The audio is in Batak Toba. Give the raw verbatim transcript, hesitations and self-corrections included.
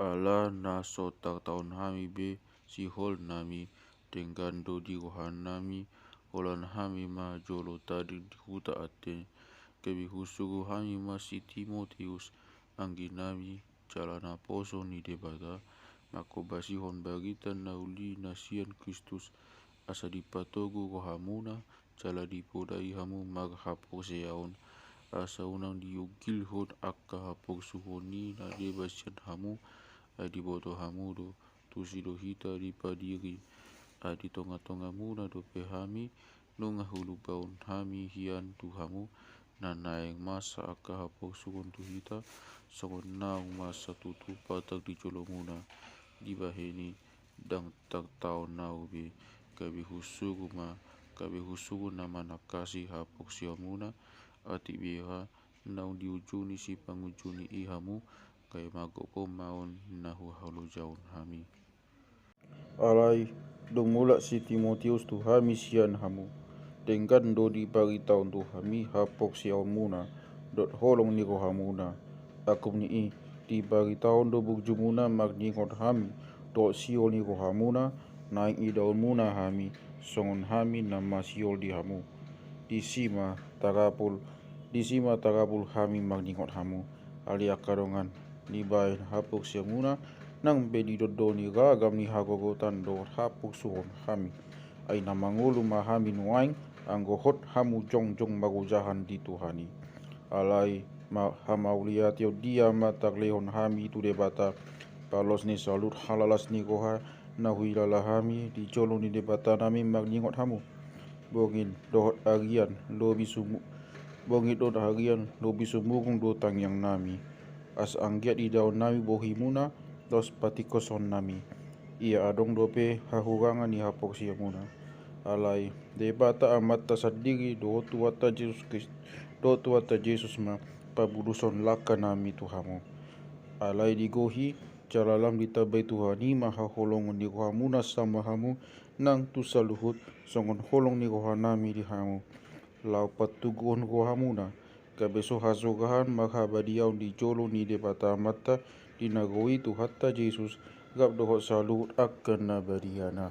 Ala na so tartaon hami be sihol nami, denggan do di roha nami, holan hami ma jolo tadir di huta Aten. Gabe husuru hami ma si Timoteus, anggi nami, jala naposo ni Debata, mangkombasihon barita na uli na sian Kristus, asa dipatogu rohamuna, jala dipodai hamu marhaporseaon, asa unang diunggilhon angka haporsuhon i na deba sian hamu, ai diboto hamu do, tusi do hita dipadiri. Ai di tongatongamuna dope hami, nunga hulubaon hami hian tu hamu, na naeng masa angka haporsuhon tu hita, songon naung masa tutu patar di jolomuna. Dibahen i, ndang tartaon ahu be, gabe husuru ma, gabe husuru na manangkasi haporseaonmuna, atik beha naung diujuni sipangunjuni i hamu, gabe margokhon ma on na huhalojaon hami. Alai, dung mulak si Timoteus tu hami sian hamu, denggan do dibaritaon tu hami haporseaonmuna, dohot holong ni rohamuna. Angkup ni i, dibaritaon do burjumuna marningot hami, dohot sihol ni rohamuna, naeng idaonmuna hami, songon hami na masihol di hamu. Disi ma tarapul, disi ma tarapul hami marningot hamu. Ale angka dongan, dibahen haporseaonmuna, nang pe didondoni ragam ni hagogotan dohot haporsuhon hami. Ai na mangolu ma hami nuaeng, anggo hot hamu jongjong marojahan di Tuhan i. Alai, ma-, hamauliateon dia ma tarlehon hami tu Debata, paloas ni saluhut halalas ni roha, na huhilala hami di jolo ni Debata nami marningot hamu. Borngin dohot arian lobi sumu-, borngin dohot arian lobi sumurung do tangiang nami. Asa anggiat idaon nami bohimuna, laos patingkoshon nami. Ia adong dope hahurangan ni haporseaonmuna. Alai, Debata Amanta sandiri dohot Tuhanta Jesus Kristus, dohot Tuhanta Jesus ma pamudushon langka nami tu hamu. Alai digohi, jala lam ditambai Tuhan i ma haholongon ni rohamuna sama hamu nang tu saluhut songon holong ni roha nami di hamu. Laho patoguhon rohamuna, gabe so hasogahan marhabadiaon di jolo ni Debata Amanta di na ro i Tuhanta Jesus, rap dohot saluhut angka na badiana.